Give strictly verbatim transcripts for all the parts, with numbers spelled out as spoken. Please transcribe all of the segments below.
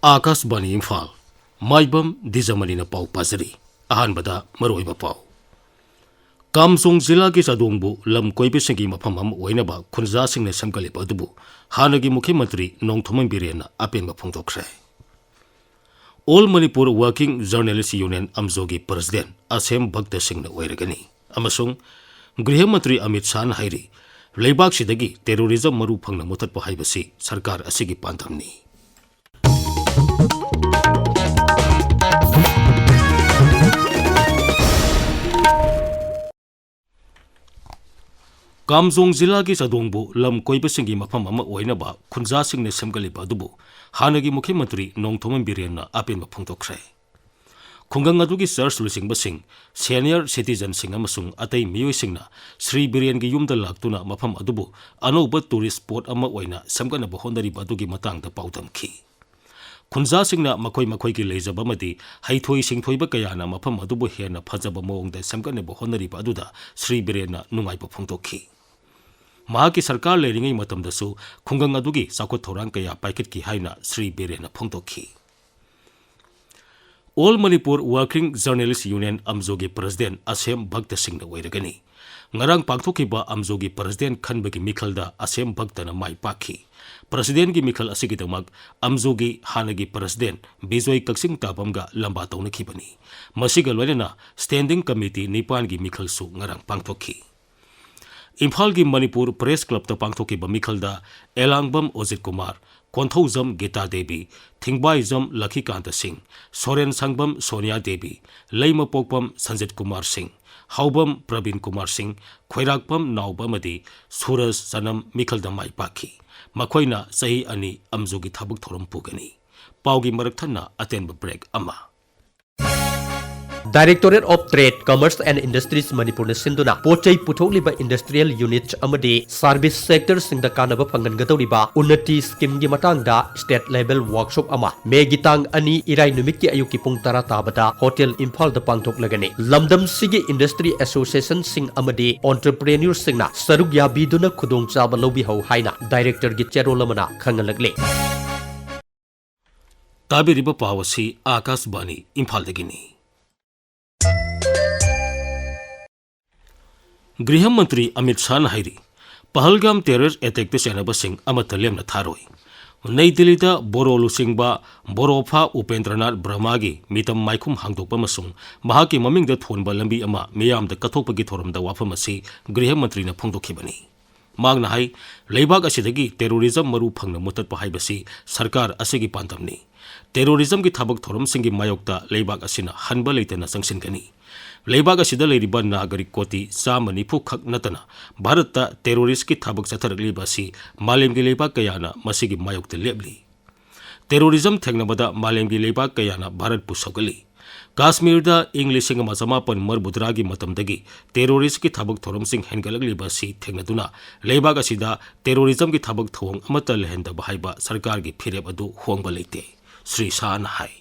ꯑꯥꯀꯥꯁꯕꯥꯅꯤ ꯏꯝꯐꯥꯜ, ꯃꯥꯏꯕꯝ ꯗꯤꯖꯃꯅꯤꯅ ꯄꯥꯎ ꯄꯥꯖꯔꯤ꯫ ꯑꯍꯥꯟꯕꯗ ꯃꯔꯨꯑꯣꯏꯕ ꯄꯥꯎ꯫ ꯀꯥꯝꯖꯣꯡ ꯖꯤꯂꯥꯒꯤ ꯆꯥꯗꯣꯡꯕꯨ ꯂꯝ ꯀꯣꯏꯕꯁꯤꯡꯒꯤ ꯃꯐꯝ ꯑꯃ ꯑꯣꯏꯅꯕ ꯈꯨꯟꯖꯥꯁꯤꯡꯅ ꯁꯦꯝꯒꯠꯂꯤꯕ ꯑꯗꯨꯕꯨ ꯍꯥꯟꯅꯒꯤ ꯃꯨꯈ꯭ꯌ ꯃꯟꯇ꯭ꯔꯤ ꯅꯣꯡꯊꯣꯝꯕꯝ ꯕꯤꯔꯦꯟꯅ ꯑꯄꯦꯟꯕ ꯐꯣꯡꯗꯣꯛꯈ꯭ꯔꯦ꯫ All Manipur Working Journalist Union ꯑꯝꯖꯣꯒꯤ ꯄ꯭ꯔꯁꯤꯗꯦꯟ ꯑꯁꯦꯝ ꯚꯛꯇ ꯁꯤꯡꯅ ꯑꯣꯏꯔꯒꯅꯤ ꯑꯃꯁꯨꯡ ꯒ꯭ꯔꯤꯍ ꯃꯟꯇ꯭ꯔꯤ ꯑꯃꯤꯠ ꯁꯥꯍꯅ ꯍꯥꯏꯔꯤ, ꯂꯩꯕꯥꯛꯁꯤꯗꯒꯤ terrorism ꯃꯔꯨ ꯐꯪꯅ ꯃꯨꯊꯠꯄ ꯍꯥꯏꯕꯁꯤ ꯁꯔꯀꯥꯔ ꯑꯁꯤꯒꯤ ꯄꯥꯟꯗꯝꯅꯤ꯫ ꯀꯥꯝꯖꯣꯡ ꯖꯤꯂꯥꯒꯤ ꯆꯥꯗꯣꯡꯕꯨ ꯂꯝ ꯀꯣꯏꯕꯁꯤꯡꯒꯤ ꯃꯐꯝ ꯑꯃ ꯑꯣꯏꯅꯕ ꯈꯨꯟꯖꯥꯁꯤꯡꯅ ꯁꯦꯝꯒꯠꯂꯤꯕ ꯑꯗꯨꯕꯨ ꯍꯥꯟꯅꯒꯤ ꯃꯨꯈ꯭ꯌ ꯃꯟꯇ꯭ꯔꯤ ꯅꯣꯡꯊꯣꯝꯕꯝ ꯕꯤꯔꯦꯟꯅ ꯑꯄꯦꯟꯕ ꯐꯣꯡꯗꯣꯛꯈ꯭ꯔꯦ꯫ ꯈꯨꯡꯒꯪ ꯑꯗꯨꯒꯤ church ꯂꯨꯆꯤꯡꯕꯁꯤꯡ, senior citizenꯁꯤꯡ ꯑꯃꯁꯨꯡ ꯑꯇꯩ ꯃꯤꯑꯣꯏꯁꯤꯡꯅ ꯁ꯭ꯔꯤ ꯕꯤꯔꯦꯟꯒꯤ ꯌꯨꯝꯗ ꯂꯥꯛꯇꯨꯅ ꯃꯐꯝ ꯑꯗꯨꯕꯨ ꯑꯅꯧꯕ tourist spot ꯑꯃ ꯑꯣꯏꯅ ꯁꯦꯝꯒꯠꯅꯕ ꯍꯣꯠꯅꯔꯤꯕ ꯑꯗꯨꯒꯤ ꯃꯇꯥꯡꯗ ꯄꯥꯎꯗꯝꯈꯤ꯫ ꯈꯨꯟꯖꯥꯁꯤꯡꯅ ꯃꯈꯣꯏ ꯃꯈꯣꯏꯒꯤ ꯂꯩꯖꯕ ꯑꯃꯗꯤ ꯍꯩꯊꯣꯏ ꯁꯤꯡꯊꯣꯏꯕ ꯀꯌꯥꯅ ꯃꯐꯝ ꯑꯗꯨꯕꯨ ꯍꯦꯟꯅ ꯐꯖꯕ ꯃꯑꯣꯡꯗ ꯁꯦꯝꯒꯠꯅꯕ ꯍꯣꯠꯅꯔꯤꯕ ꯑꯗꯨꯗ ꯁ꯭ꯔꯤ ꯕꯤꯔꯦꯟꯅ ꯅꯨꯡꯉꯥꯏꯕ ꯐꯣꯡꯗꯣꯛꯈꯤ꯫ ꯃꯍꯥꯛꯀꯤ ꯁꯔꯀꯥꯔ ꯂꯩꯔꯤꯉꯩ ꯃꯇꯝꯗꯁꯨ ꯈꯨꯡꯒꯪ ꯑꯗꯨꯒꯤ ꯆꯥꯎꯈꯠ ꯊꯧꯔꯥꯡ ꯀꯌꯥ ꯄꯥꯏꯈꯠꯈꯤ ꯍꯥꯏꯅ ꯁ꯭ꯔꯤ ꯕꯤꯔꯦꯟꯅ ꯐꯣꯡꯗꯣꯛꯈꯤ꯫ All Manipur Working Journalist Union ꯑꯝꯖꯣꯒꯤ ꯄ꯭ꯔꯁꯤꯗꯦꯟ ꯑꯁꯦꯝ ꯚꯛꯇ ꯁꯤꯡꯅ ꯑꯣꯏꯔꯒꯅꯤ꯫ ꯉꯔꯥꯡ ꯄꯥꯡꯊꯣꯛꯈꯤꯕ ꯑꯝꯖꯣꯒꯤ ꯄ꯭ꯔꯁꯤꯗꯦꯟ ꯈꯟꯕꯒꯤ ꯃꯤꯈꯜꯗ ꯑꯁꯦꯝ ꯚꯛꯇꯅ ꯃꯥꯏ ꯄꯥꯛꯈꯤ꯫ ꯄ꯭ꯔꯁꯤꯗꯦꯟꯒꯤ ꯃꯤꯈꯜ ꯑꯁꯤꯒꯤꯗꯃꯛ ꯑꯝꯖꯣꯒꯤ ꯍꯥꯟꯅꯒꯤ ꯄ꯭ꯔꯁꯤꯗꯦꯟ ꯕꯤꯖꯣꯏ ꯀꯛꯆꯤꯡ ꯇꯥꯕꯝꯒ ꯂꯝꯕꯥ ꯇꯧꯅꯈꯤꯕꯅꯤ꯫ ꯃꯁꯤꯒ ꯂꯣꯏꯅꯅ standing committee ꯅꯤꯄꯥꯟꯒꯤ ꯃꯤꯈꯜꯁꯨ ꯉꯔꯥꯡ ꯄꯥꯡꯊꯣꯛꯈꯤ꯫ ꯏꯝꯐꯥꯜꯒꯤ ꯃꯅꯤꯄꯨꯔ ꯄ꯭ꯔꯦꯁ ꯀ꯭ꯂꯕꯇ ꯄꯥꯡꯊꯣꯛꯈꯤꯕ ꯃꯤꯈꯜꯗ ꯑꯦꯂꯥꯡꯕꯝ ꯑꯣꯖꯤꯠ ꯀꯨꯃꯥꯔ, ꯀꯣꯟꯊꯧꯖꯝ ꯒꯤꯇꯥ ꯗꯦꯕꯤ, ꯊꯤꯡꯕꯥꯏꯖꯝ ꯂꯈꯤꯀꯥꯟꯇ ꯁꯤꯡ, ꯁꯣꯔꯦꯟ ꯁꯪꯕꯝ ꯁꯣꯅꯤꯌꯥ ꯗꯦꯕꯤ, ꯂꯩꯃꯄꯣꯛꯄꯝ ꯁꯟꯖꯤꯠ ꯀꯨꯃꯥꯔ ꯁꯤꯡ, ꯍꯥꯎꯕꯝ ꯄ꯭ꯔꯕꯤꯟ ꯀꯨꯃꯥꯔ ꯁꯤꯡ, ꯈꯣꯏꯔꯥꯛꯄꯝ ꯅꯥꯎꯕ ꯑꯃꯗꯤ ꯁꯨꯔꯖ ꯆꯅꯝ ꯃꯤꯈꯜꯗ ꯃꯥꯏ ꯄꯥꯛꯈꯤ꯫ ꯃꯈꯣꯏꯅ ꯆꯍꯤ ꯑꯅꯤ ꯑꯝꯖꯨꯒꯤ ꯊꯕꯛ ꯊꯧꯔꯝ ꯄꯨꯒꯅꯤ꯫ ꯄꯥꯎꯒꯤ ꯃꯔꯛ ꯊꯠꯅ ꯑꯇꯦꯟꯕ break ꯑꯃ꯫ Directorate of Trade, Commerce and Industries ꯃꯅꯤꯄꯨꯔꯅ ꯁꯤꯟꯗꯨꯅ ꯄꯣꯠ ꯆꯩ ꯄꯨꯊꯣꯛꯂꯤꯕ industrial units ꯑꯃꯗꯤ service sectorꯁꯤꯡꯗ ꯀꯥꯟꯅꯕ ꯐꯪꯍꯟꯒꯗꯧꯔꯤꯕ ꯎꯟꯅꯇꯤ schemeꯒꯤ ꯃꯇꯥꯡꯗ state level workshop ꯑꯃ ꯃꯦꯒꯤ ꯇꯥꯡ ꯑꯅꯤ ꯏꯔꯥꯏ ꯅꯨꯃꯤꯠꯀꯤ ꯑꯌꯨꯛꯀꯤ ꯄꯨꯡ ꯇꯔꯥ ꯇꯥꯕꯗ ꯍꯣꯇꯦꯜ ꯏꯝꯐꯥꯜꯗ ꯄꯥꯡꯊꯣꯛꯂꯒꯅꯤ꯫ ꯂꯝꯗꯝꯁꯤꯒꯤ industry associationꯁꯤꯡ ꯑꯃꯗꯤ entrepreneurꯁꯤꯡꯅ ꯁꯔꯨꯛ ꯌꯥꯕꯤꯗꯨꯅ ꯈꯨꯗꯣꯡꯆꯥꯕ ꯂꯧꯕꯤꯍꯧ ꯍꯥꯏꯅ directorꯒꯤ ꯆꯦꯔꯣꯜ ꯑꯃꯅ ꯈꯪꯍꯜꯂꯛꯂꯤ꯫ ꯇꯥꯕꯤꯔꯤꯕ ꯄꯥꯎ ꯑꯁꯤ ꯑꯥꯀꯥꯁꯕꯥꯅꯤ ꯏꯝꯐꯥꯜꯗꯒꯤꯅꯤ꯫ ꯒ꯭ꯔꯤꯍ ꯃꯟꯇ꯭ꯔꯤ ꯑꯃꯤꯠ ꯁꯥꯍꯅ ꯍꯥꯏꯔꯤ, ꯄꯍꯜꯒꯥꯝ terrorist attackꯇ ꯆꯦꯟꯅꯕꯁꯤꯡ ꯑꯃꯠꯇ ꯂꯦꯝꯅ ꯊꯥꯔꯣꯏ꯫ ꯅꯩ ꯗꯤꯜꯂꯤꯗ ꯕꯣꯔꯣ ꯂꯨꯆꯤꯡꯕ ꯕꯣꯔꯣꯐꯥ ꯎꯄꯦꯟꯗ꯭ꯔꯅꯥꯊ ꯕ꯭ꯔꯍꯃꯒꯤ ꯃꯤꯇꯝ ꯃꯥꯏꯈꯨꯝ ꯍꯥꯡꯗꯣꯛꯄ ꯑꯃꯁꯨꯡ ꯃꯍꯥꯛꯀꯤ ꯃꯃꯤꯡꯗ ꯊꯣꯟꯕ ꯂꯝꯕꯤ ꯑꯃ ꯃꯤꯌꯥꯝꯗ ꯀꯠꯊꯣꯛꯄꯒꯤ ꯊꯧꯔꯝꯗ ꯋꯥꯐꯝ ꯑꯁꯤ ꯒ꯭ꯔꯤꯍ ꯃꯟꯇ꯭ꯔꯤꯅ ꯐꯣꯡꯗꯣꯛꯈꯤꯕꯅꯤ꯫ ꯃꯍꯥꯛꯅ ꯍꯥꯏ, ꯂꯩꯕꯥꯛ ꯑꯁꯤꯗꯒꯤ terrorism ꯃꯔꯨ ꯐꯪꯅ ꯃꯨꯠꯊꯠꯄ ꯍꯥꯏꯕꯁꯤ ꯁꯔꯀꯥꯔ ꯑꯁꯤꯒꯤ ꯄꯥꯟꯗꯝꯅꯤ꯫ Terrorismꯒꯤ ꯊꯕꯛ ꯊꯧꯔꯝꯁꯤꯡꯒꯤ ꯃꯥꯌꯣꯛꯇ ꯂꯩꯕꯥꯛ ꯑꯁꯤꯅ ꯍꯟꯕ ꯂꯩꯇꯅ ꯆꯪꯁꯤꯟꯒꯅꯤ꯫ ꯂꯩꯕꯥꯛ ꯑꯁꯤꯗ ꯂꯩꯔꯤꯕ ꯅꯥꯒꯔꯤꯛ ꯀꯣꯇꯤ ꯆꯥꯝꯃ ꯅꯤꯐꯨ ꯈꯛ ꯅꯠꯇꯅ ꯚꯥꯔꯠꯇ terroristꯀꯤ ꯊꯕꯛ ꯆꯠꯊꯔꯛꯂꯤꯕ ꯑꯁꯤ ꯃꯥꯂꯦꯝꯒꯤ ꯂꯩꯕꯥꯛ ꯀꯌꯥꯅ ꯃꯁꯤꯒꯤ ꯃꯥꯌꯣꯛꯇ ꯂꯦꯞꯂꯤ꯫ Terrorism ꯊꯦꯡꯅꯕꯗ ꯃꯥꯂꯦꯝꯒꯤ ꯂꯩꯕꯥꯛ ꯀꯌꯥꯅ ꯚꯥꯔꯠꯄꯨ ꯁꯧꯒꯠꯂꯤ꯫ ꯀꯥꯁꯃꯤꯔꯗ ꯏꯪ ꯂꯤꯁꯤꯡ ꯑꯃ ꯆꯃꯥꯄꯟ ꯃꯔꯤꯐꯨꯇꯔꯥꯒꯤ ꯃꯇꯝꯗꯒꯤ terroristꯀꯤ ꯊꯕꯛ ꯊꯧꯔꯝꯁꯤꯡ ꯍꯦꯟꯒꯠꯂꯛꯂꯤꯕ ꯑꯁꯤ ꯊꯦꯡꯅꯗꯨꯅ ꯂꯩꯕꯥꯛ ꯑꯁꯤꯗ terrorismꯒꯤ ꯊꯕꯛ ꯊꯧꯑꯣꯡ ꯑꯃꯠꯇ ꯂꯩꯍꯟꯗꯕ ꯍꯥꯏꯕ ꯁꯔꯀꯥꯔꯒꯤ ꯐꯤꯔꯦꯞ ꯑꯗꯨ ꯍꯣꯡꯕ ꯂꯩꯇꯦ꯫ ꯁ꯭ꯔꯤ ꯁꯥꯍꯅ ꯍꯥꯏ꯫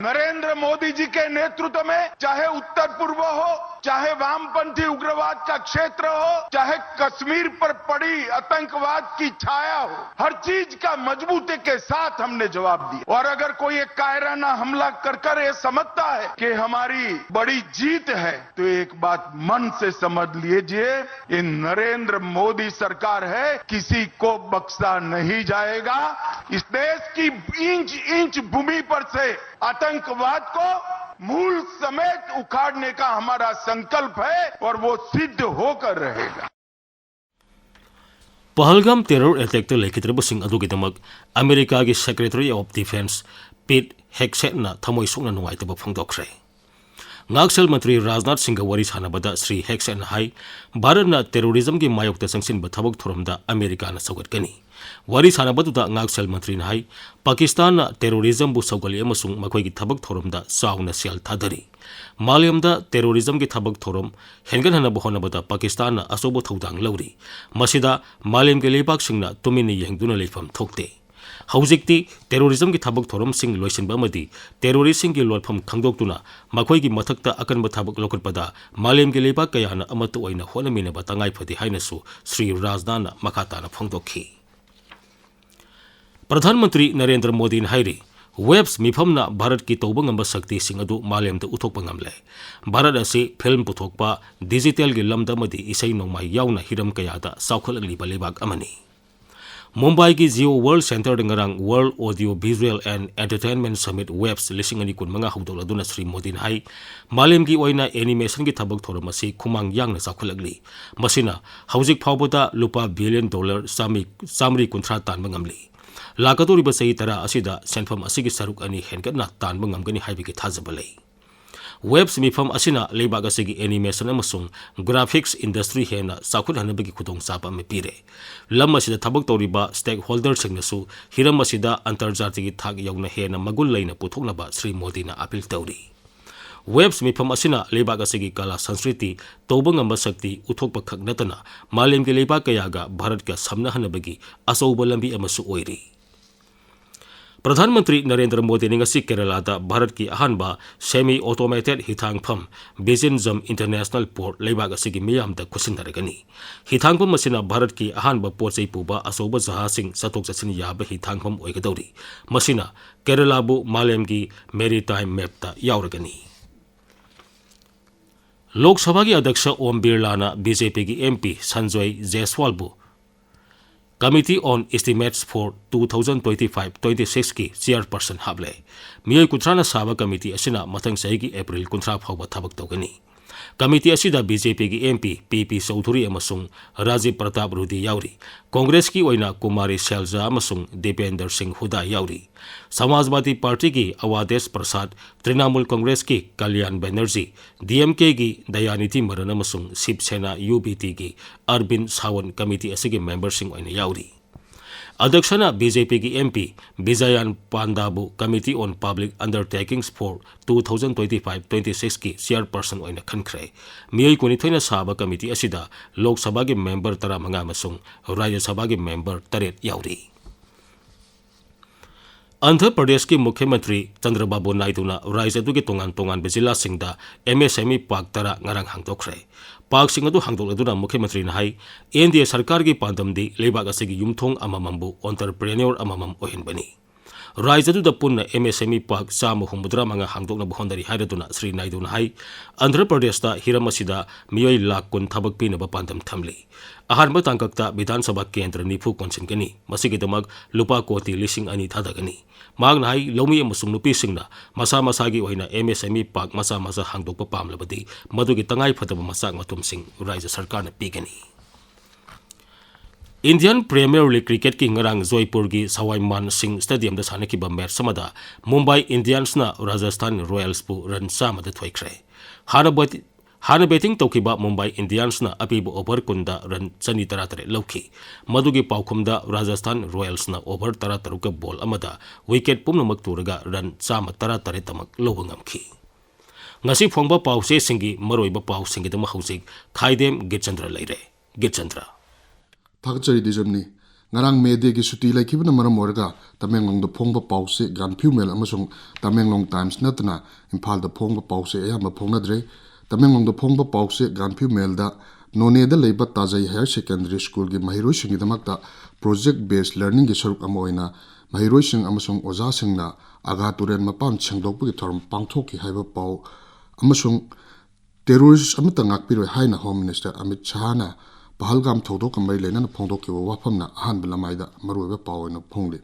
नरेंद्र मोदी जी के नेतृत्व में चाहे उत्तर पूर्व हो, चाहे वामपंथी उग्रवाद का क्षेत्र हो, चाहे कश्मीर पर पड़ी आतंकवाद की छाया हो, हर चीज का मजबूती के साथ हमने जवाब दिया। और अगर कोई एक कायराना हमला कर कर ये समझता है कि हमारी बड़ी जीत है, तो एक बात मन से समझ लीजिए, ये नरेंद्र मोदी सरकार है, किसी को बख्शा नहीं जाएगा। इस देश की इंच इंच भूमि पर से आतंकवाद को मूल समेत उखाड़ने का हमारा संकल्प है और वो सिद्ध होकर रहेगा। ꯄꯍꯜꯒꯥꯝ terror attackꯇ ꯂꯩꯈꯤꯗ꯭ꯔꯕꯁꯤꯡ ꯑꯗꯨꯒꯤꯗꯃꯛ ꯑꯃꯦꯔꯤꯀꯥꯒꯤ Secretary of Defense Pete Hegsethꯅ ꯊꯃꯣꯏ ꯁꯣꯛꯅ ꯅꯨꯡꯉꯥꯏꯇꯕ ꯐꯣꯡꯗꯣꯛꯈ꯭ꯔꯦ꯫ ꯉꯥꯛꯁꯦꯜ ꯃꯟꯇ꯭ꯔꯤ ꯔꯥꯖꯅꯥꯊ ꯁꯤꯡꯒ ꯋꯥꯔꯤ ꯁꯥꯟꯅꯕꯗ ꯁ꯭ꯔꯤ ꯍꯦꯒꯁꯦꯠꯅ ꯍꯥꯏ, ꯚꯥꯔꯠꯅ terrorismꯒꯤ ꯃꯥꯌꯣꯛꯇ ꯆꯪꯁꯤꯟꯕ ꯊꯕꯛ ꯊꯧꯔꯝꯗ ꯑꯃꯦꯔꯤꯀꯥꯅ ꯁꯧꯒꯠꯀꯅꯤ꯫ ꯋꯥꯔꯤ ꯁꯥꯟꯅꯕꯗꯨꯗ ꯉꯥꯛꯁꯦꯜ ꯃꯟꯇ꯭ꯔꯤꯅ ꯍꯥꯏ, ꯄꯥꯀꯤꯁꯇꯥꯟꯅ terrorismꯕꯨ ꯁꯧꯒꯠꯂꯤ ꯑꯃꯁꯨꯡ ꯃꯈꯣꯏꯒꯤ ꯊꯕꯛ ꯊꯧꯔꯝꯗ ꯆꯥꯎꯅ ꯁꯦꯜ ꯊꯥꯗꯔꯤ꯫ ꯃꯥꯂꯦꯝꯗ terrorismꯒꯤ ꯊꯕꯛ ꯊꯧꯔꯝ ꯍꯦꯟꯒꯠꯍꯟꯅꯕ ꯍꯣꯠꯅꯕꯗ ꯄꯥꯀꯤꯁꯇꯥꯟꯅ ꯑꯆꯧꯕ ꯊꯧꯗꯥꯡ ꯂꯧꯔꯤ꯫ ꯃꯁꯤꯗ ꯃꯥꯂꯦꯝꯒꯤ ꯂꯩꯕꯥꯛꯁꯤꯡꯅ ꯇꯨꯃꯤꯟꯅ ꯌꯦꯡꯗꯨꯅ ꯂꯩꯐꯝ ꯊꯣꯛꯇꯦ꯫ ꯍꯧꯖꯤꯛꯇꯤ terrorismꯒꯤ ꯊꯕꯛ ꯊꯧꯔꯝꯁꯤꯡ ꯂꯣꯏꯁꯤꯟꯕ ꯑꯃꯗꯤ terroristꯁꯤꯡꯒꯤ ꯂꯣꯠꯐꯝ ꯈꯪꯗꯣꯛꯇꯨꯅ ꯃꯈꯣꯏꯒꯤ ꯃꯊꯛꯇ ꯑꯀꯟꯕ ꯊꯕꯛ ꯂꯧꯈꯠꯄꯗ ꯃꯥꯂꯦꯝꯒꯤ ꯂꯩꯕꯥꯛ ꯀꯌꯥꯅ ꯑꯃꯠꯇ ꯑꯣꯏꯅ ꯍꯣꯠꯅꯃꯤꯟꯅꯕ ꯇꯉꯥꯏ ꯐꯗꯦ ꯍꯥꯏꯅꯁꯨ ꯁ꯭ꯔꯤ ꯔꯥꯖꯅꯥꯊꯅ ꯃꯈꯥ ꯇꯥꯅ ꯐꯣꯡꯗꯣꯛꯈꯤ꯫ ꯄ꯭ꯔꯙꯥꯟ ꯃꯟꯇ꯭ꯔꯤ ꯅꯔꯦꯟꯗ꯭ꯔ ꯃꯣꯗꯤꯅ ꯍꯥꯏꯔꯤ, ꯋꯦꯕꯁ ꯃꯤꯐꯝꯅ ꯚꯥꯔꯠꯀꯤ ꯇꯧꯕ ꯉꯝꯕ ꯁꯛꯇꯤꯁꯤꯡ ꯑꯗꯨ ꯃꯥꯂꯦꯝꯗ ꯎꯠꯊꯣꯛꯄ ꯉꯝꯂꯦ꯫ ꯚꯥꯔꯠ ꯑꯁꯤ ꯐꯤꯜꯝ ꯄꯨꯊꯣꯛꯄ, ꯗꯤꯖꯤꯇꯦꯜꯒꯤ ꯂꯝꯗ ꯑꯃꯗꯤ ꯏꯁꯩ ꯅꯣꯡꯃꯥꯏ ꯌꯥꯎꯅ ꯍꯤꯔꯝ ꯀꯌꯥꯗ ꯆꯥꯎꯈꯠꯂꯛꯂꯤꯕ ꯂꯩꯕꯥꯛ ꯑꯃꯅꯤ꯫ ꯃꯨꯝꯕꯥꯏꯒꯤ Jio World Centerꯗ ꯉꯔꯥꯡ World Audio Visual and Entertainment Summit ꯋꯦꯕꯁ ꯂꯤꯁꯤꯡ ꯑꯅꯤ ꯀꯨꯟꯃꯉꯥ ꯍꯧꯗꯣꯛꯂꯗꯨꯅ ꯁ꯭ꯔꯤ ꯃꯣꯗꯤꯅ ꯍꯥꯏ, ꯃꯥꯂꯦꯝꯒꯤ ꯑꯣꯏꯅ ꯑꯦꯅꯤꯃꯦꯁꯟꯒꯤ ꯊꯕꯛ ꯊꯧꯔꯝ ꯑꯁꯤ ꯈꯨꯃꯥꯡ ꯌꯥꯡꯅ ꯆꯥꯎꯈꯠꯂꯛꯂꯤ꯫ ꯃꯁꯤꯅ ꯍꯧꯖꯤꯛ ꯐꯥꯎꯕꯗ ꯂꯨꯄꯥ ꯕꯤꯂꯤꯌꯟ ꯗꯣꯂꯔ ꯆꯥꯝꯃꯔꯤ, ꯆꯥꯝꯃꯔꯤ ꯀꯨꯟꯊ꯭ꯔꯥ ꯇꯥꯟꯕ ꯉꯝꯂꯤ꯫ ꯂꯥꯛꯀꯗꯧꯔꯤꯕ ꯆꯍꯤ ꯇꯔꯥ ꯑꯁꯤꯗ ꯁꯦꯟꯐꯝ ꯑꯁꯤꯒꯤ ꯁꯔꯨꯛ ꯑꯅꯤ ꯍꯦꯟꯒꯠꯅ ꯇꯥꯟꯕ ꯉꯝꯒꯅꯤ ꯍꯥꯏꯕꯒꯤ ꯊꯥꯖꯕ ꯂꯩ꯫ ꯋꯦꯕꯁ ꯃꯤꯐꯝ ꯑꯁꯤꯅ ꯂꯩꯕꯥꯛ ꯑꯁꯤꯒꯤ ꯑꯦꯅꯤꯃꯦꯁꯟ ꯑꯃꯁꯨꯡ ꯒ꯭ꯔꯥꯐꯤꯛꯁ ꯏꯟꯗꯁꯇ꯭ꯔꯤ ꯍꯦꯟꯅ ꯆꯥꯎꯈꯠꯍꯟꯅꯕꯒꯤ ꯈꯨꯗꯣꯡꯆꯥꯕ ꯑꯃ ꯄꯤꯔꯦ꯫ ꯂꯝ ꯑꯁꯤꯗ ꯊꯕꯛ ꯇꯧꯔꯤꯕ ꯁ꯭ꯇꯦꯛꯍꯣꯜꯗꯔꯁꯤꯡꯅꯁꯨ ꯍꯤꯔꯝ ꯑꯁꯤꯗ ꯑꯟꯇꯔꯖꯥꯇꯤꯒꯤ ꯊꯥꯛ ꯌꯧꯅ ꯍꯦꯟꯅ ꯃꯒꯨꯟ ꯂꯩꯅ ꯄꯨꯊꯣꯛꯅꯕ ꯁ꯭ꯔꯤ ꯃꯣꯗꯤꯅ ꯑꯥꯄꯤꯜ ꯇꯧꯔꯤ꯫ ꯋꯦꯕꯁ ꯃꯤꯐꯝ ꯑꯁꯤꯅ ꯂꯩꯕꯥꯛ ꯑꯁꯤꯒꯤ ꯀꯂꯥ ꯁꯪꯁꯀ꯭ꯔꯤꯇꯤ, ꯇꯧꯕ ꯉꯝꯕ ꯁꯛꯇꯤ ꯎꯠꯊꯣꯛꯄ ꯈꯛ ꯅꯠꯇꯅ ꯃꯥꯂꯦꯝꯒꯤ ꯂꯩꯕꯥꯛ ꯀꯌꯥꯒ ꯚꯥꯔꯠꯀ ꯁꯝꯅꯍꯟꯅꯕꯒꯤ ꯑꯆꯧꯕ ꯂꯝꯕꯤ ꯑꯃꯁꯨ ꯑꯣꯏꯔꯤ꯫ ꯄ꯭ꯔꯙꯥꯟ ꯃꯟꯇ꯭ꯔꯤ ꯅꯔꯦꯟꯗ꯭ꯔ ꯃꯣꯗꯤꯅ ꯉꯁꯤ ꯀꯦꯔꯂꯥꯗ ꯚꯥꯔꯠꯀꯤ ꯑꯍꯥꯟꯕ semi automated ꯍꯤꯊꯥꯡꯐꯝ ꯕꯤꯖꯤꯟꯖꯝ International Port ꯂꯩꯕꯥꯛ ꯑꯁꯤꯒꯤ ꯃꯤꯌꯥꯝꯗ ꯈꯨꯠꯁꯤꯟꯅꯔꯒꯅꯤ꯫ ꯍꯤꯊꯥꯡꯐꯝ ꯑꯁꯤꯅ ꯚꯥꯔꯠꯀꯤ ꯑꯍꯥꯟꯕ ꯄꯣꯠ ꯆꯩ ꯄꯨꯕ ꯑꯆꯧꯕ ꯖꯍꯥꯖꯁꯤꯡ ꯆꯠꯊꯣꯛ ꯆꯠꯁꯤꯟ ꯌꯥꯕ ꯍꯤꯊꯥꯡꯐꯝ ꯑꯣꯏꯒꯗꯧꯔꯤ꯫ ꯃꯁꯤꯅ ꯀꯦꯔꯂꯥꯕꯨ ꯃꯥꯂꯦꯝꯒꯤ maritime mapꯇ ꯌꯥꯎꯔꯒꯅꯤ꯫ ꯂꯣꯛ ꯁꯚꯥꯒꯤ ꯑꯗ꯭ꯌꯛꯁ ꯑꯣꯝ ꯕꯤꯔꯂꯥꯅ BJPꯒꯤ MP Sanjoy ꯖꯦꯁꯋꯥꯜꯕꯨ Committee on Estimates for two thousand twenty-five twenty-sixꯀꯤ chairperson ꯍꯥꯞꯂꯦ꯫ ꯃꯤꯑꯣꯏ ꯀꯨꯟꯊ꯭ꯔꯥꯅ ꯁꯥꯕ ꯀꯃꯤꯇꯤ ꯑꯁꯤꯅ ꯃꯊꯪ ꯆꯍꯤꯒꯤ ꯑꯦꯄ꯭ꯔꯤꯜ ꯀꯨꯟꯊ꯭ꯔꯥ ꯐꯥꯎꯕ ꯊꯕꯛ ꯇꯧꯒꯅꯤ꯫ ꯀꯃꯤꯇꯤ ꯑꯁꯤꯗ BJPꯒꯤ MP ꯄꯤ ꯄꯤ ꯆꯧꯙꯨꯔꯤ ꯑꯃꯁꯨꯡ ꯔꯥꯖꯤꯕ ꯄ꯭ꯔꯇꯥꯞ ꯔꯨꯗꯤ ꯌꯥꯎꯔꯤ꯫ ꯀꯣꯡꯒ꯭ꯔꯦꯁꯀꯤ ꯑꯣꯏꯅ ꯀꯨꯃꯥꯔꯤ ꯁꯦꯜꯖꯥ ꯑꯃꯁꯨꯡ ꯗꯤꯄꯦꯟꯗꯔ ꯁꯤꯡ ꯍꯨꯗꯥ ꯌꯥꯎꯔꯤ꯫ ꯁꯃꯥꯖꯋꯥꯗꯤ ꯄꯥꯔꯇꯤꯒꯤ ꯑꯋꯥꯗꯦꯁ ꯄ꯭ꯔꯁꯥꯗ, ꯇ꯭ꯔꯤꯅꯥꯃꯨꯜ ꯀꯣꯡꯒ꯭ꯔꯦꯁꯀꯤ ꯀꯂꯌꯥꯟ ꯕꯦꯅꯔꯖꯤ, DMKꯒꯤ ꯗꯌꯥꯅꯤꯊꯤ ꯃꯔꯟ ꯑꯃꯁꯨꯡ ꯁꯤꯕ ꯁꯦꯅꯥ UBTꯒꯤ ꯑꯔꯕꯤꯟ ꯁꯥꯋꯟ ꯀꯃꯤꯇꯤ ꯑꯁꯤꯒꯤ ꯃꯦꯝꯕꯔꯁꯤꯡ ꯑꯣꯏꯅ ꯌꯥꯎꯔꯤ꯫ ꯑꯗ꯭ꯌꯛꯁꯅ BJPꯒꯤ MP ꯕꯤꯖꯌꯥꯟ ꯄꯥꯟꯗꯥꯕꯨ Committee on Public Undertakings for two thousand twenty-five twenty-sixꯀꯤ chairperson ꯑꯣꯏꯅ ꯈꯟꯈ꯭ꯔꯦ꯫ ꯃꯤꯑꯣꯏ ꯀꯨꯟꯅꯤꯊꯣꯏꯅ ꯁꯥꯕ ꯀꯃꯤꯇꯤ ꯑꯁꯤꯗ ꯂꯣꯛ ꯁꯚꯥꯒꯤ ꯃꯦꯝꯕꯔ ꯇꯔꯥꯃꯉꯥ ꯑꯃꯁꯨꯡ ꯔꯥꯖ꯭ꯌ ꯁꯚꯥꯒꯤ ꯃꯦꯝꯕꯔ ꯇꯔꯦꯠ ꯌꯥꯎꯔꯤ꯫ ꯑꯟꯙ꯭ꯔ ꯄ꯭ꯔꯗꯦꯁꯀꯤ ꯃꯨꯈ꯭ꯌ ꯃꯟꯇ꯭ꯔꯤ ꯆꯟꯗ꯭ꯔꯕꯥꯕꯨ ꯅꯥꯏꯗꯨꯅ ꯔꯥꯖ꯭ꯌ ꯑꯗꯨꯒꯤ ꯇꯣꯉꯥꯟ ꯇꯣꯉꯥꯟꯕ ꯖꯤꯂꯥꯁꯤꯡꯗ MSME park ꯇꯔꯥ ꯉꯔꯥꯡ ꯍꯥꯡꯗꯣꯛꯈ꯭ꯔꯦ꯫ Parkꯁꯤꯡ ꯑꯗꯨ ꯍꯥꯡꯗꯣꯛꯂꯗꯨꯅ ꯃꯨꯈ꯭ꯌ ꯃꯟꯇ꯭ꯔꯤꯅ ꯍꯥꯏ, NDA ꯁꯔꯀꯥꯔꯒꯤ ꯄꯥꯟꯗꯝꯗꯤ ꯂꯩꯕꯥꯛ ꯑꯁꯤꯒꯤ ꯌꯨꯝꯊꯣꯡ ꯑꯃꯃꯝꯕꯨ entrepreneur ꯑꯃꯃꯝ ꯑꯣꯏꯍꯟꯕꯅꯤ꯫ ꯔꯥꯖ꯭ꯌ ꯑꯗꯨꯗ ꯄꯨꯟꯅ ꯑꯦꯝ ꯑꯦꯁ ꯑꯦꯝ ꯏ ꯄꯥꯔꯛ ꯆꯥꯝꯃ ꯍꯨꯝꯐꯨꯇꯔꯥ ꯃꯉꯥ ꯍꯥꯡꯗꯣꯛꯅꯕ ꯍꯣꯠꯅꯔꯤ ꯍꯥꯏꯔꯗꯨꯅ ꯁ꯭ꯔꯤ ꯅꯥꯏꯗꯨꯅ ꯍꯥꯏ, ꯑꯟꯙ꯭ꯔ ꯄ꯭ꯔꯗꯦꯁꯇ ꯍꯤꯔꯝ ꯑꯁꯤꯗ ꯃꯤꯑꯣꯏ ꯂꯥꯈ ꯀꯨꯟ ꯊꯕꯛ ꯄꯤꯅꯕ ꯄꯥꯟꯗꯝ ꯊꯝꯂꯤ꯫ ꯑꯍꯥꯟꯕ ꯇꯥꯡꯀꯛꯇ ꯕꯤꯙꯥꯟ ꯁꯚꯥ ꯀꯦꯟꯗ꯭ꯔ ꯅꯤꯐꯨ ꯀꯣꯟꯁꯤꯟꯒꯅꯤ꯫ ꯃꯁꯤꯒꯤꯗꯃꯛ ꯂꯨꯄꯥ ꯀꯣꯇꯤ ꯂꯤꯁꯤꯡ ꯑꯅꯤ ꯊꯥꯗꯒꯅꯤ꯫ ꯃꯍꯥꯛꯅ ꯍꯥꯏ, ꯂꯧꯃꯤ ꯑꯃꯁꯨꯡ ꯅꯨꯄꯤꯁꯤꯡꯅ ꯃꯁꯥ ꯃꯁꯥꯒꯤ ꯑꯣꯏꯅ ꯑꯦꯝ ꯑꯦꯁ ꯑꯦꯝ ꯏ ꯄꯥꯔꯛ ꯃꯆꯥ ꯃꯆꯥ ꯍꯥꯡꯗꯣꯛꯄ ꯄꯥꯝꯂꯕꯗꯤ ꯃꯗꯨꯒꯤ ꯇꯉꯥꯏ ꯐꯗꯕ ꯃꯆꯥꯛ ꯃꯊꯨꯝꯁꯤꯡ ꯔꯥꯖ꯭ꯌ ꯁꯔꯀꯥꯔꯅ ꯄꯤꯒꯅꯤ꯫ ꯏꯟꯗꯤꯌꯟ ꯄ꯭ꯔꯤꯃꯤꯌꯔ ꯂꯤꯒ ꯀ꯭ꯔꯤꯀꯦꯠꯀꯤ ꯉꯔꯥꯡ ꯖꯣꯏꯄꯨꯔꯒꯤ ꯁꯋꯥꯏ ꯃꯥꯟ ꯁꯤꯡ ꯁ꯭ꯇꯦꯗꯤꯌꯝꯗ ꯁꯥꯟꯅꯈꯤꯕ ꯃꯦꯆ ꯑꯃꯗ ꯃꯨꯝꯕꯥꯏ ꯏꯟꯗꯤꯌꯟꯁꯅ ꯔꯥꯖꯁꯊꯥꯟ ꯔꯣꯌꯦꯜꯁꯄꯨ ꯔꯟ ꯆꯥꯝꯃꯗ ꯊꯣꯏꯈ꯭ꯔꯦ꯫ ꯍꯥꯟꯅ ꯕꯦꯠ-, ꯍꯥꯟꯅ ꯕꯦꯇꯤꯡ ꯇꯧꯈꯤꯕ ꯃꯨꯝꯕꯥꯏ ꯏꯟꯗꯤꯌꯟꯁꯅ ꯑꯄꯤꯕ ꯑꯣꯚꯔ ꯀꯨꯟꯗ ꯔꯟ ꯆꯅꯤ ꯇꯔꯥꯇꯔꯦꯠ ꯂꯧꯈꯤ꯫ ꯃꯗꯨꯒꯤ ꯄꯥꯎꯈꯨꯝꯗ ꯔꯥꯖꯁꯊꯥꯟ ꯔꯣꯌꯦꯜꯁꯅ ꯑꯣꯚꯔ ꯇꯔꯥꯇꯔꯨꯛꯀ ꯕꯣꯜ ꯑꯃꯗ ꯋꯤꯀꯦꯠ ꯄꯨꯝꯅꯃꯛ ꯇꯨꯔꯒ ꯔꯟ ꯆꯥꯝꯃ ꯇꯔꯥꯇꯔꯦꯠꯇꯃꯛ ꯂꯧꯕ ꯉꯝꯈꯤ꯫ ꯉꯁꯤ ꯐꯣꯡꯕ ꯄꯥꯎꯆꯦꯁꯤꯡꯒꯤ ꯃꯔꯨꯑꯣꯏꯕ ꯄꯥꯎꯁꯤꯡꯒꯤꯗꯃꯛ ꯍꯧꯖꯤꯛ ꯈꯥꯏꯗꯦꯝ ꯒꯤꯠꯆꯟꯗ꯭ꯔ ꯂꯩꯔꯦ꯫ ꯒꯤꯠꯆꯟꯗ꯭ꯔ꯫ ꯊꯥꯒꯠꯆꯔꯤ ꯗꯤꯖꯝꯅꯤ꯫ ꯉꯔꯥꯡ ꯃꯦ ꯗꯦꯒꯤ ꯁꯨꯇꯤ ꯂꯩꯈꯤꯕꯅ ꯃꯔꯝ ꯑꯣꯏꯔꯒ ꯇꯃꯦꯡꯂꯣꯡꯗ ꯐꯣꯡꯕ ꯄꯥꯎꯆꯦ ꯒꯥꯟꯐꯤꯎ ꯃꯦꯜ ꯑꯃꯁꯨꯡ ꯇꯃꯦꯡꯂꯣꯡ ꯇꯥꯏꯝꯁ ꯅꯠꯇꯅ ꯏꯝꯐꯥꯜꯗ ꯐꯣꯡꯕ ꯄꯥꯎꯆꯦ ꯑꯌꯥꯝꯕ ꯐꯣꯡꯅꯗ꯭ꯔꯦ꯫ ꯇꯃꯦꯡꯂꯣꯡꯗ ꯐꯣꯡꯕ ꯄꯥꯎꯆꯦ ꯒꯥꯟꯐꯤꯎ ꯃꯦꯜꯗ ꯅꯣꯅꯦꯗ ꯂꯩꯕ ꯇꯥꯖꯩ ꯍꯥꯌꯔ ꯁꯦꯀꯦꯟꯗꯔꯤ ꯁ꯭ꯀꯨꯜꯒꯤ ꯃꯍꯩꯔꯣꯏꯁꯤꯡꯒꯤꯗꯃꯛꯇ ꯄ꯭ꯔꯣꯖꯦꯛ ꯕꯦꯁ ꯂꯔꯅꯤꯡꯒꯤ ꯁꯔꯨꯛ ꯑꯃ ꯑꯣꯏꯅ ꯃꯍꯩꯔꯣꯏꯁꯤꯡ ꯑꯃꯁꯨꯡ ꯑꯣꯖꯥꯁꯤꯡꯅ ꯑꯒꯥ ꯇꯨꯔꯦꯜ ꯃꯄꯥꯟ ꯁꯦꯡꯗꯣꯛꯄꯒꯤ ꯊꯧꯔꯝ ꯄꯥꯡꯊꯣꯛꯈꯤ ꯍꯥꯏꯕ ꯄꯥꯎ ꯑꯃꯁꯨꯡ ꯇꯦꯔꯣꯔꯤꯁ ꯑꯃꯠꯇ ꯉꯥꯛꯄꯤꯔꯣꯏ ꯍꯥꯏꯅ ꯍꯣꯝ ꯃꯤꯅꯤꯁꯇꯔ ꯑꯃꯤꯠ ꯁꯍꯥꯅ ꯄꯍꯜꯒꯥꯝ ꯊꯧꯗꯣꯛꯀ ꯃꯔꯤ ꯂꯩꯅꯅ ꯐꯣꯡꯗꯣꯛꯈꯤꯕ ꯋꯥꯐꯝꯅ ꯑꯍꯥꯟꯕ ꯂꯃꯥꯏꯗ ꯃꯔꯨꯑꯣꯏꯕ ꯄꯥꯎ ꯑꯣꯏꯅ ꯐꯣꯡꯂꯤ꯫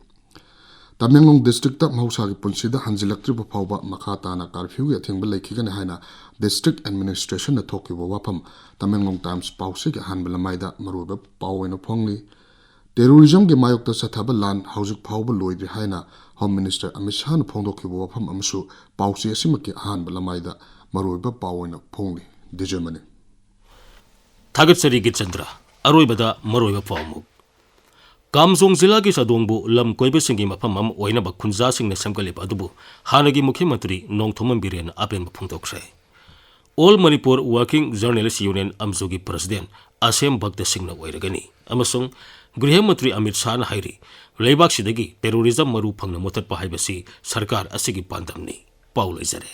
ꯇꯃꯦꯡꯂꯣꯡ ꯗꯤꯁꯇ꯭ꯔꯤꯛꯇ ꯃꯍꯧꯁꯥꯒꯤ ꯄꯨꯟꯁꯤꯗ ꯍꯟꯖꯤꯜꯂꯛꯇ꯭ꯔꯤꯕ ꯐꯥꯎꯕ ꯃꯈꯥ ꯇꯥꯅ ꯀꯥꯔꯐ꯭ꯌꯨꯒꯤ ꯑꯊꯤꯡꯕ ꯂꯩꯈꯤꯒꯅꯤ ꯍꯥꯏꯅ ꯗꯤꯁꯇ꯭ꯔꯤꯛ ꯑꯦꯗꯃꯤꯅꯤꯁꯇ꯭ꯔꯦꯁꯟꯅ ꯊꯣꯛꯈꯤꯕ ꯋꯥꯐꯝ ꯇꯃꯦꯡꯂꯣꯡ ꯇꯥꯏꯝꯁ ꯄꯥꯎꯆꯦꯒꯤ ꯑꯍꯥꯟꯕ ꯂꯃꯥꯏꯗ ꯃꯔꯨꯑꯣꯏꯕ ꯄꯥꯎ ꯑꯣꯏꯅ ꯐꯣꯡꯂꯤ꯫ ꯇꯦꯔꯣꯔꯤꯖꯝꯒꯤ ꯃꯥꯌꯣꯛꯇ ꯆꯠꯊꯕ ꯂꯥꯟ ꯍꯧꯖꯤꯛ ꯐꯥꯎꯕ ꯂꯣꯏꯗ꯭ꯔꯤ ꯍꯥꯏꯅ ꯍꯣꯝ ꯃꯤꯅꯤꯁꯇꯔ ꯑꯃꯤꯠ ꯁꯍꯥꯅ ꯐꯣꯡꯗꯣꯛꯈꯤꯕ ꯋꯥꯐꯝ ꯑꯃꯁꯨ ꯄꯥꯎꯆꯦ ꯑꯁꯤꯃꯛꯀꯤ ꯑꯍꯥꯟꯕ ꯂꯃꯥꯏꯗ ꯃꯔꯨꯑꯣꯏꯕ ꯄꯥꯎ ꯑꯣꯏꯅ ꯐꯣꯡꯂꯤ꯫ ꯗꯤꯖꯃꯅꯤ꯫ ꯊꯥꯒꯠꯆꯔꯤ ꯒꯤꯠꯆꯟꯗ꯭ꯔ꯫ ꯑꯔꯣꯏꯕꯗ ꯃꯔꯨꯑꯣꯏꯕ ꯄꯥꯎ ꯑꯃꯨꯛ꯫ ꯀꯥꯝꯖꯣꯡ ꯖꯤꯂꯥꯒꯤ ꯆꯥꯗꯣꯡꯕꯨ ꯂꯝ ꯀꯣꯏꯕꯁꯤꯡꯒꯤ ꯃꯐꯝ ꯑꯃ ꯑꯣꯏꯅꯕ ꯈꯨꯟꯖꯥꯁꯤꯡꯅ ꯁꯦꯝꯒꯠꯂꯤꯕ ꯑꯗꯨꯕꯨ ꯍꯥꯟꯅꯒꯤ ꯃꯨꯈ꯭ꯌ ꯃꯟꯇ꯭ꯔꯤ ꯅꯣꯡꯊꯣꯝꯕꯝ ꯕꯤꯔꯦꯟꯅ ꯑꯄꯦꯟꯕ ꯐꯣꯡꯗꯣꯛꯈ꯭ꯔꯦ꯫ All Manipur working journalist union ꯑꯝꯖꯨꯒꯤ ꯄ꯭ꯔꯁꯤꯗꯦꯟ ꯑꯁꯦꯝ ꯚꯛꯇ ꯁꯤꯡꯅ ꯑꯣꯏꯔꯒꯅꯤ ꯑꯃꯁꯨꯡ ꯒ꯭ꯔꯤꯍ ꯃꯟꯇ꯭ꯔꯤ ꯑꯃꯤꯠ ꯁꯥꯍꯅ ꯍꯥꯏꯔꯤ, ꯂꯩꯕꯥꯛꯁꯤꯗꯒꯤ ꯇꯦꯔꯣꯔꯤꯖꯝ ꯃꯔꯨ ꯐꯪꯅ ꯃꯨꯊꯠꯄ ꯍꯥꯏꯕꯁꯤ ꯁꯔꯀꯥꯔ ꯑꯁꯤꯒꯤ ꯄꯥꯟꯗꯝꯅꯤ꯫ ꯄꯥꯎ ꯂꯩꯖꯔꯦ꯫